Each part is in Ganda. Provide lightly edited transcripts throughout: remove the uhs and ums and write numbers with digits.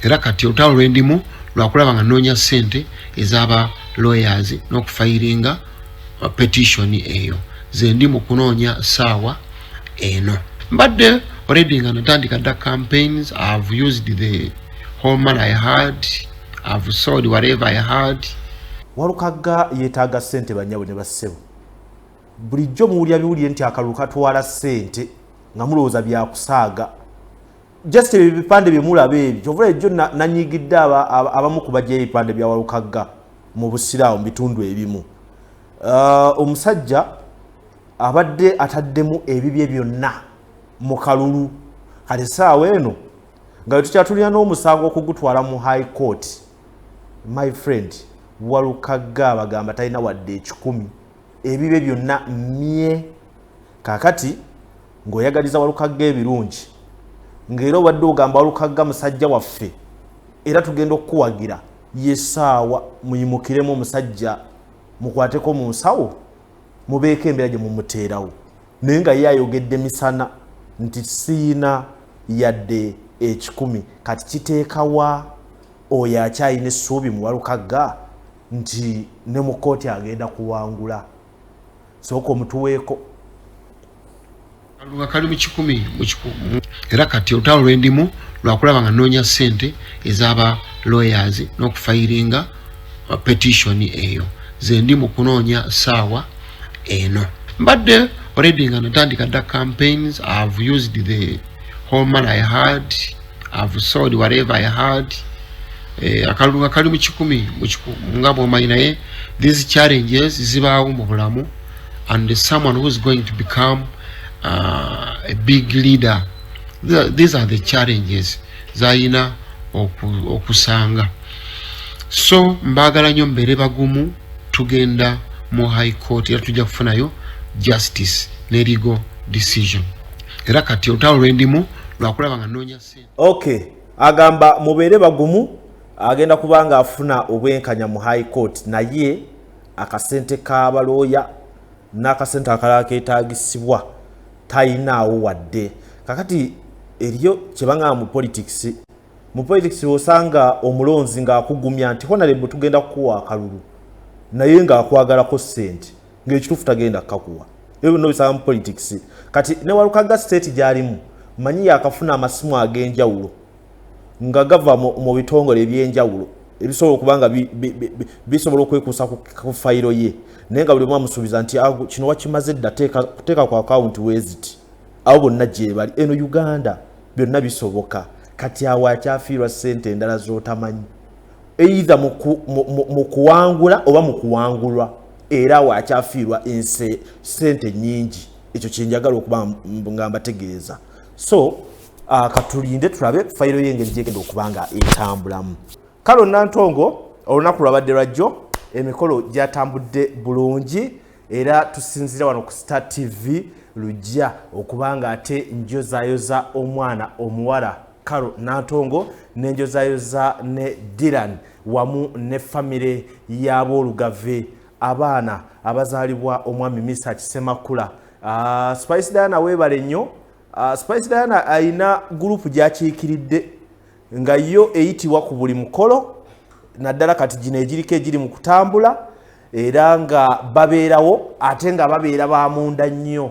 Era kati olutalo lwendimu lwakulaba nga nnoonya ssente ez'aba lawyers n'okufayiringa petition eyo ze ndi mu kunoonya ssaawa eno. Mbadde already nga natandika dda campaigns. I've used the whole money I had, I've sold whatever I had. Walukagga yeetaaga ssente. Bannyabo ne bassebo, bulijjo muwulira biwulire nti akalulu katwala ssente nga mulowooza byakusaaga. Just ebyo ebipande byemulaba ebyo, kyovula ejjo nanyigidde abamu ku bajja ebipande bya Walukagga mu Busiraawo mu bitundu ebimu. Omusajja abadde ataddemu ebibye byonna mu kalulu. Kati essaawa eno nga wetukyatulina n'omusango okugutwala mu High Court, my friend, Walukagga abagamba talina wadde 100, ebibye byonna mye. Kakati ng'oyagaliza Walukagga ebirungi, ng'era obadde ogamba Walukagga musajja waffe era tugenda okukuwagira, yesaawa muyimukiremu omusajja, mukwateko mu nsawo, mubeeko embeera gye mumuteerawo. Naye nga ye ayogedde misana nti siina yadde 100. Kati kiteekawa oyo akyalina essuubi mu Walukagga nti ne mu kooti agenda kuwangula? Sooka omutuweeko. Kalunga kali mu 100 mu era kati olutalo lwendimu lwakulaba nga nnoonya ssente ez'aba lawyers n'okufayiringa petition eyo ze ndi mu kunoonya ssaawa eno. Mbadde already nga natandika dda campaigns. I've used the whole money I had, I've sold whatever I had. Akalulu nga kali mu 100 nga bw'omanyi, naye these challenges zibaawo mu bulamu, and someone who is going to become a big leader, these are the challenges zayina okusanga. So mbaagala nnyo, mbeere bagumu. Tugenda mu High Court era tujja kufunayo justice ne legal decision. Era kati olutalo lwendimu lwakulaba nga nnoonya ssente. Okay, agamba mubeere bagumu, agenda kuba nga afuna obwenkanya mu High Court, naye akasente k'abalooya n'akasente akalala keetagisibwa tayinaawo wadde. Kakati eriyo kyebangamba mu politics. Mu politics osanga omulonzi ng'akugumya nti, "Honorable, tugenda kukuwa akalulu," naye ng'akwagalako ssente, ng'ekituufu tagenda kukakuwa. Ebyo byonna obisanga mu politics. Kati ne Walukagga state gy'alimu, manyi yakafuna amasimu ag'enjawulo nga gava mu bitongole ebyenjawulo ebisobola okuba nga bisobola okwekuusa ku fayiro ye, naye nga buli omu amusuubiza nti, "Ah, kino wakimaze dda, teeka ku akawunti weeziti." Abo bonna gye bali eno Uganda, byonna bisoboka. Kati awo akyafiirwa ssente endala z'otamanyi, either mu kuwangula oba mu kuwangulwa, era awo akyafiirwa ense ssente nyingi. Ekyo kyenjagala okuba nga mbategeeza. So katulinde tulabe fayiro y'engeri gyegenda okuba nga etambulamu. Kale Nantongo, olunaku lwabadde lwajjo, emikolo gyatambudde bulungi, era tusinziira wano ku Star TV lujja okuba nga ate njozayoza omwana omuwala Karo Nantongo, nenjozayoza ne Diran wamu ne famire y'aboolugave, abaana abazaalibwa omwami Misa Kisemakula. Spice Diana, weebale nnyo. Spice Diana ayina gurupu gyakiikiridde nga yo eyitibwa ku buli mukolo, naddala kati gino egiriko egiri mu kutambula, era nga babeerawo ate nga babeera bamunda nnyo.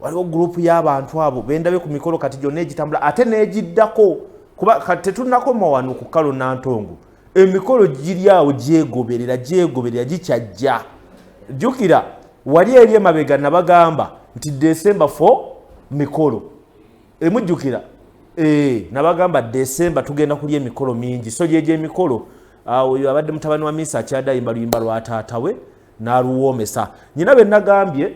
Waliwo gurupu y'abantu abo bendabe ku mikolo kati gyonna egitambula ate n'egiddako, kuba kati tetunnakoma wano ku Kalo Nantongo. Emikolo giri awo gyegoberera, gyegoberera, gikyajja. Jjukira wali eri emabega nabagamba nti December 4 mikolo, emujjukira? Nabagamba December tugenda kulya emikolo mingi. So gyegyo emikolo. Oyo abadde mutabani wa Misa akyadayimba luyimba lwa taata we n'aluwoomesa nyina. Be nagambye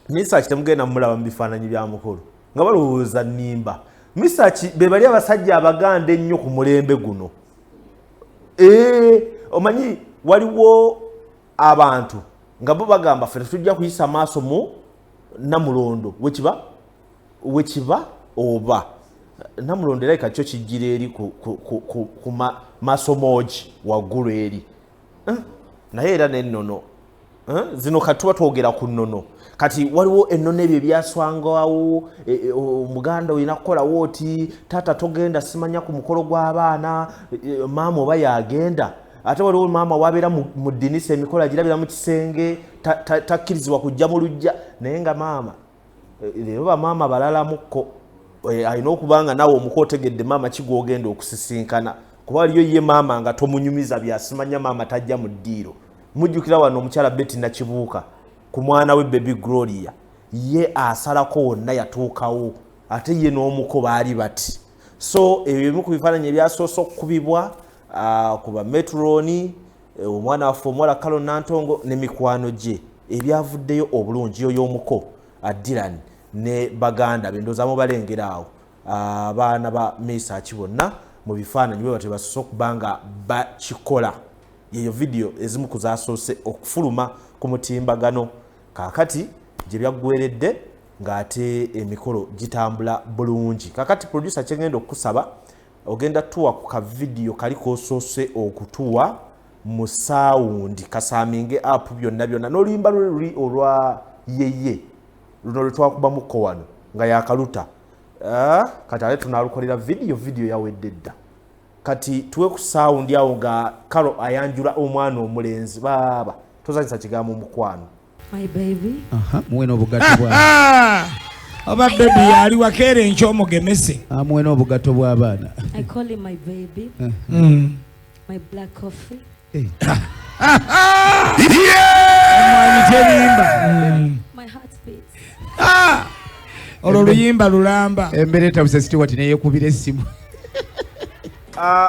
Misaki temugenda mumulaba mu bifaananyi bya mukolo nga balowooza nnimba. Misaki be bali abasajja abaganda ennyo ku mulembe guno. Omanyi waliwo abantu nga bo bagamba ffe tetujja kuyisa maaso mu Namulondo, wekiba oba Namulondo era kakyo kijjira eri ku maaso moogi waggulu eri. Naye era nennono Zino kati tuba twogera ku nnono. Kati waliwo ennono ebyo ebyaswangawo, omuganda olina kukolawo oti, taata togenda simanya ku mukolo gw'abaana, maama oba yagenda. Ate waliwo maama wabeera mu ddinisa, emikolo agirabira mu kisenge, takkirizibwa kujja mu luggya. Naye nga maama, leero bamaama balalamukko, alina okuba nga naawe omuko otegedde maama ki gw'ogenda okusisinkana, kuba waliyo ye maama nga tomunyumiza byasimanya, maama tajja mu ddiiro. Mujjukira wano omukyala Betty Nakibuuka ku mwana we Baby Gloria, ye asalako wonna yatuukawo, ate ye n'omuko baali bati. So ebyo ebimu ku bifaananyi ebyasoose okukubibwa ku ba metroni, omwana waffe omuwala Carol Nantongo ne mikwano gye, ebyavuddeyo obulungi. Yo y'omuko Dylan ne baganda be, ndowooza mubalengera awo, abaana ba Mesach bonna mu bifaananyi bwe batyo basoose okuba nga bakikola. Yeyo vidiyo ezimu ku zasoose okufuluma ku mutimbagano. Kaakati gye byaggweredde ng'ate emikolo gitambula bulungi. Kaakati producer, kyengenda okukusaba, ogenda tuwa ku kavidiyo kali kosoose okutuwa mu sound, kasaaminge app byonna byonna n'oluyimba lwe luli olwa yeye luno lwe twakubamuko wano nga yakaluta. Kati ate tunalukolera vidiyo, vidiyo yawedde dda. Kati tuwe ku sound awo nga Karo ayanjula omwana omulenzi. Baaba tozanyisa kigambo mukwano. My baby. Aha, muwe n'obugatto bwa Oba baby yali wakeera enkya omugemese. Amuwe n'obugatto bw'abaana. I call him my baby. My black coffee. Omwanyi terimba. My heart beats. Ah! Olwo luyimba lulamba. Embeera etabuse, Stewart neyekubira essimu.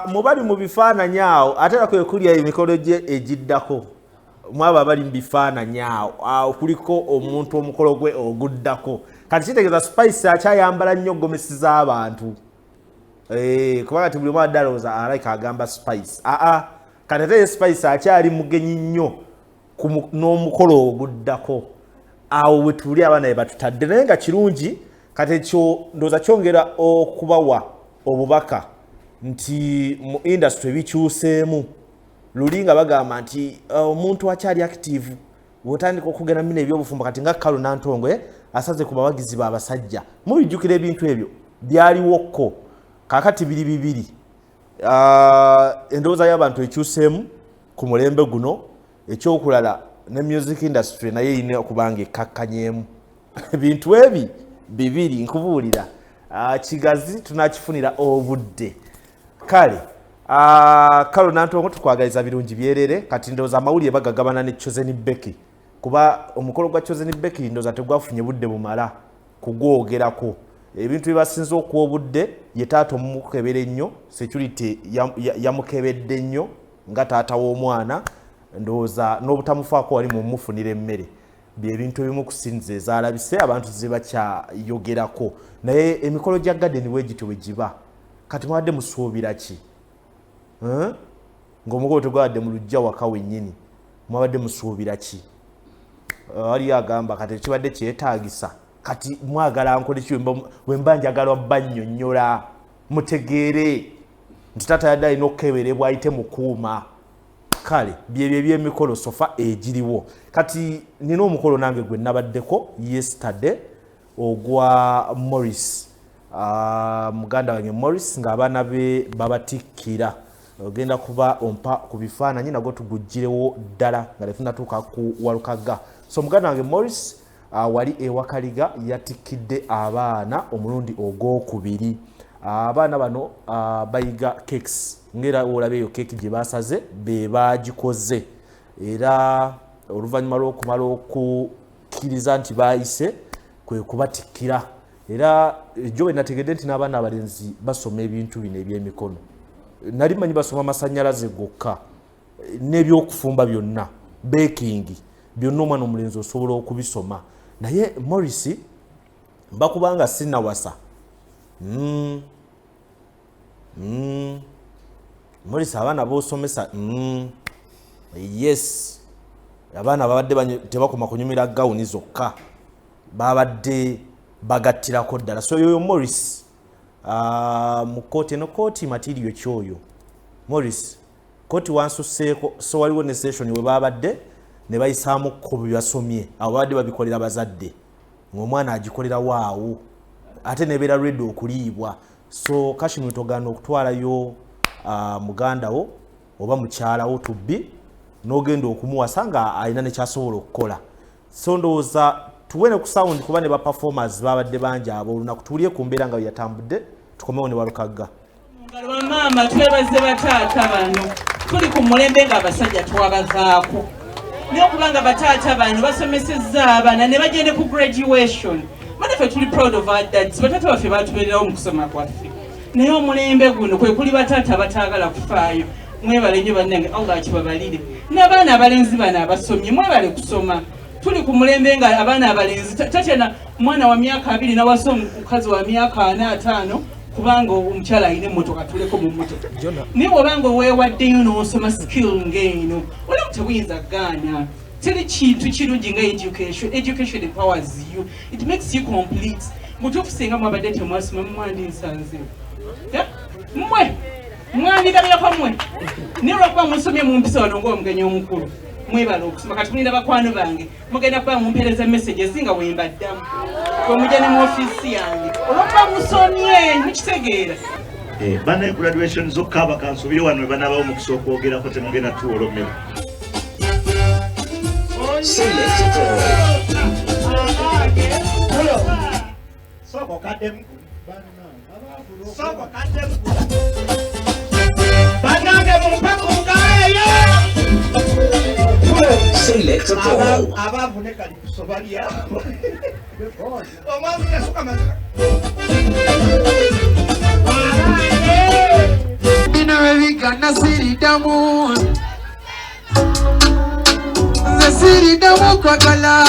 Mubali mu bifaananyi awo, ate era kwe kulya emikolo gye egiddako. Mwabo abali mu bifaananyi awo, awo kuliko omuntu omukolo gwe oguddako. Kati kitegeeza Spice akyayambala nnyo gomesi z'abantu. Kubanga ti buli omu adde alowooza alaika agamba Spice. Aa, kati ate ye Spice akyali mugenyi nnyo n'omukolo oguddako. Awo we tuli, abaana be batutadde, naye nga kirungi. Kati ekyo ndowooza kyongera okubawa obubaka nti mu industry bikyuseemu. Luli nga bagamba nti omuntu akyali active bwotandika okugenda mino ebyobufumbo, kati nga Kalo Nantongo asaze ku bawagizi babasajja. Mubijjukira ebintu ebyo byaliwokko. Kakati biri bibiri. Endowooza y'abantu ekyuseemu ku mulembe guno. Ekyokulala, ne music industry naye erina okuba nga ekkakkanyemu ebintu ebi bibiri. Nkubuulira, kigazi tunakifunira obudde. Kale, Kalo Nantongo, tukwagaliza birungi byerere. Kati ndowooza amawulire bagagabana ne Chosen Becky, kuba omukolo gwa Chosen Becky ndowooza tegwafunye budde bumala kugwogerako. Ebintu byebasinze okuwa obudde ye taata omukebera ennyo, security yamukebedde nnyo nga taata w'omwana, ndowooza n'obutamufaako wali mumufunira emmere, byebintu ebimu kusinza ezalabise abantu zebakyayogerako. Naye emikolo gya garden bwegityo bwe giba. Kati mwabadde musuubira ki? Ng'omukolo tegwabadde mu luggya, waka wennyini, mwabadde musuubira ki? Waliyo agamba kati ekibadde kyetaagisa. Kati mwagala nkole ki bwe mba njagala bannyonnyola mutegeere nti taata yadde alina okukeberebwa ayite mu kuuma? Kale byebyo ebyemikolo so far egiriwo. Kati nina omukolo nange gwe nabaddeko yesterday, ogwa Morris, muganda wange Morris, ng'abaana be babatikkira. Ogenda kuba ompa ku bifaananyi nagwo tugugirewo ddala nga tetunatuuka ku Walukaga. So muganda wange Morris, wali ewakaliga yatikkidde abaana omulundi ogwokubiri. Abaana bano bayiga cakes, ngaera olaba eyo keeki gye basaze be bagikoze. Era oluvannyuma lw'okumala okukkiriza nti bayise, kwe kubatikkira. Era ejjo bwe nategedde nti n'abaana abalenzi basoma ebintu bino ebyemikono, nali manyi basoma amasanyalaze gokka n'ebyokufumba byonna, baking byonna, omwana omulenzi osobola okubisoma. Naye Morris, mbakubanga sinawasa. Morris, abaana bosomesa, yes, abaana babadde tebakoma kunyumira gawuni zokka, babadde bagattirako ddala. So yoyo Morris, mu kooti eno, kooti material kyoyo Morris, kooti wansuseeko. So waliwo ne session we babadde Ne bayisaamu ko bye basomye. Abo babadde babikolera bazadde, ng'omwana agikolera waawo, ate nebeera ready okuliibwa. So Kashim, togaana okutwalayo muganda wo oba mukyala wo tubbi n'ogenda okumuwasa nga alina nekyasobola okukola. So ndowooza tuwe ne ku sound, kuba ne ba performers babadde bangi aboolunaku. Tuwulire ku mbeera nga bwe yatambudde, tukomewo ne Walukagga. Ngalo bamaama, twebaze bataata bano. Tuli ku mulembe nga abasajja twabavaako, naye okubanga bataata bano basomesezza abaana ne bagende ku graduation, banaffe tuli proud of our dads. Bataata baffe batubeererawo mu kusoma kwaffe, naye omulembe guno kwe kuli bataata bataagala kufaayo. Mwebale nnyo bannange, Allah akibabalire. N'abaana abalenzi bano abasomye, mwebale kusoma. Tuli ku mulembe nga abaana abalenzi tatyana mwana wa myaka 20 nawasa omukazi wa myaka 40, 50, kubanga omukyala alina emmotoka, tuleko mu mmotoka. Naye bw'obanga weewaddeyo n'osoma skill ng'eno, olamu tebuyinza kugaana. Teri kintu kirungi nga education. Education empowers you, it makes you complete. Mutuufu, singa mwabadde temwasoma, mwandinsanze mmwe mwandirabyeko mmwe, naye olwokuba musomye mumpisa wano ng'omugenyi omukulu. Mwebala okusoma. Kati mulina bakwano bange, mugenda kuba mumpeereza messages nga wembaddamu, bwe mujja ne mu ofiisi yange olwokuba musomye mukitegeera. Bana graduation zokka bakansubire wano we banaabawo omukisa okwogerako, temugenda tuwolomera. Select Boy. Sooka okaddemu, sooka okaddemu. Bannange, mumpe ku ngalo eyo. Select Paul. Abaavu ne kalipuso balya omwami yasuka mazika. Bino bebigana siriddamu, nze siriddamu kwagala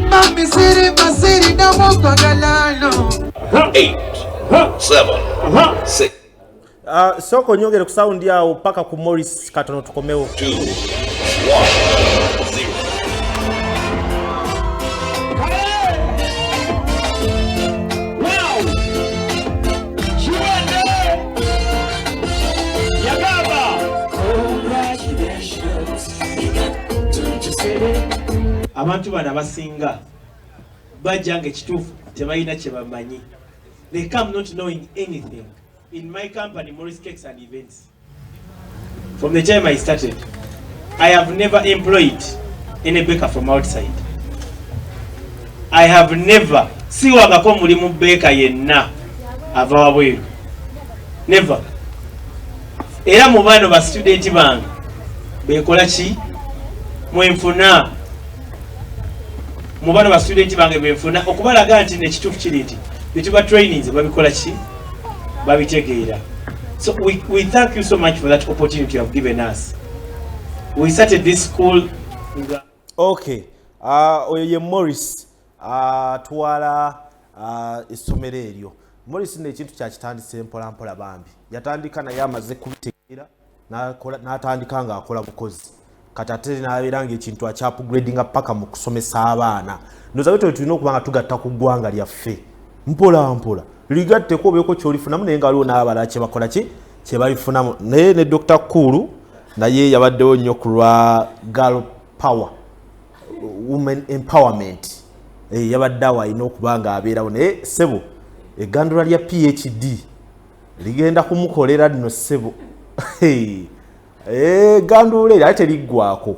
mami, sirima siriddamu kwagala no. 8, 7, 6, Sooka onyongere ku sound awo paka ku Morris katono, tukomewo. 2, 1, 0. Wow! Kiwedde! Yagamba! Congratulations. Abantu bano abasinga bajja nga ekituufu tebalina kye bamanyi. They come not knowing anything. In my company, Morris Cakes and Events, from the time I started, I have never employed any baker from outside. I have never siwangako mulimu baker yenna ava wabweru, never. Era mu bano ba student bange bekola ki mwenfuna, mu bano ba student bange benfuna okubalaga nti nekituufu kiri nti byetuba trainings babikola ki babitegeera. So we thank you so much for that opportunity you have given us. We started this school nga Okay, oyo ye Morris atwala essomero eryo. Morris nno ekintu kyakitandise mpolampola bambi, yatandika naye amaze kubitegeera, n'atandika ng'akola bukozi, kati ate n'abeera ngaekintu akyaupgradinga paka mu kusomesa abaana. Ndowooza bwetyo tulina okuba nga tugatta ku ggwanga lyaffe mpola mpola, ligatteko obeeko kyolifunamu, naye nga waliwo n'abalala kyebakola ki kyebalifunamu. Naye ne Dr Kulu naye yabaddewo nnyo ku lwa girl power, women empowerment. Yabadde awo alina okuba nga abeerawo, naye ssebo eggandula lya PhD ligenda kumukolera nno ssebo. Eggandula eryo ate teriggwako.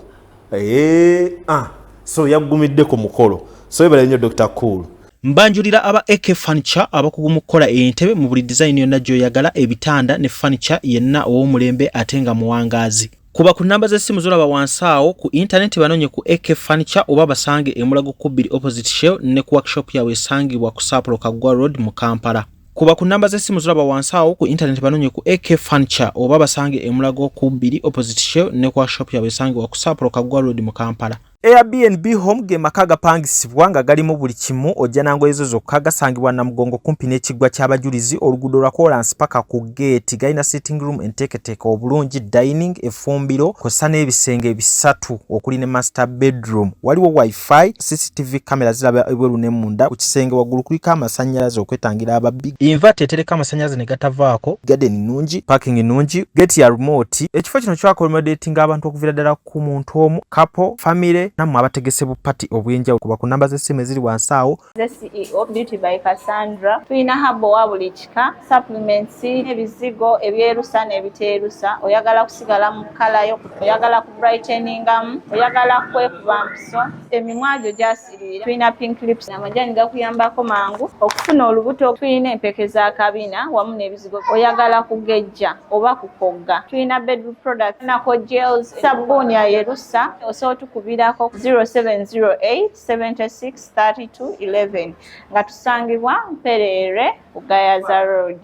So yaggumidde ku mukolo, so ebale nnyo Dr Cool. Mbanjulira aba AK Furniture, abakugu mu kukola entebe mu buli design yonna gy'oyagala, ebitanda ne furniture yenna ow'omulembe ate nga muwangaazi. Kuba ku namba z'essimu z'olaba wansi awo ku intaneti, banoonye ku AK Furniture oba basange e Mulago ku 2 opposite Shell ne ku workshop yaabwe esangibwa ku Sapulo Kaggwa Road mu Kampala. Kuba ku namba z'essimu z'olaba wansi awo ku intaneti, banoonye ku AK Furniture oba basange e Mulago ku 2 opposite Shell ne ku workshop yaabwe esangibwa ku Sapulo Kaggwa Road mu Kampala. Airbnb Home ge maka agapangisibwa nga galimu buli kimu, ojja na ngoye zo zokka. Gasangibwa Namugongo kumpi n'ekiggwa ky'abajulizi, oluguudo lwa koolansi paka ku geeti. Galina sitting room enteeketeeke obulungi, dining, effumbiro kw'ossa n'ebisenge 3 okuli ne master bedroom. Waliwo wifi, CCTV camera ziraba ebweru ne munda. Ku kisenge waggulu kuliko amasannyalaze okwetangira ababbi, inverter etereka amasannyalaze ne gatavaako. Garden nnungi, parking nnungi, gate ya remote. Ekifo kino kyaccommodatinga abantu okuviira ddala ku muntu omu, couple, family, nammwe abategese bu party obw'enjawulo. Kuba ku namba z'essimu eziri wansi awo. Nze CEO Beauty by Cassandra. Tulina herbal wa buli kika, supplements, ebizigo ebyerusa n'ebiteerusa. Oyagala kusigala mu colour yo, oyagala ku brighteningamu, oyagala kwekuba mpiso, emimwa gyo gyasiriira. Tulina pink lips, amajaani gakuyambako mangu okufuna olubuto. Tulina empeke za kabina wamu n'ebizigo. Oyagala kugejja oba kukogga. Tulina bedroom product nako gels, sabbuuni ayerusa. Osobola tukubirako 0708 76 32 11 nga tusangibwa Mpereerwe ku Gayaza Road.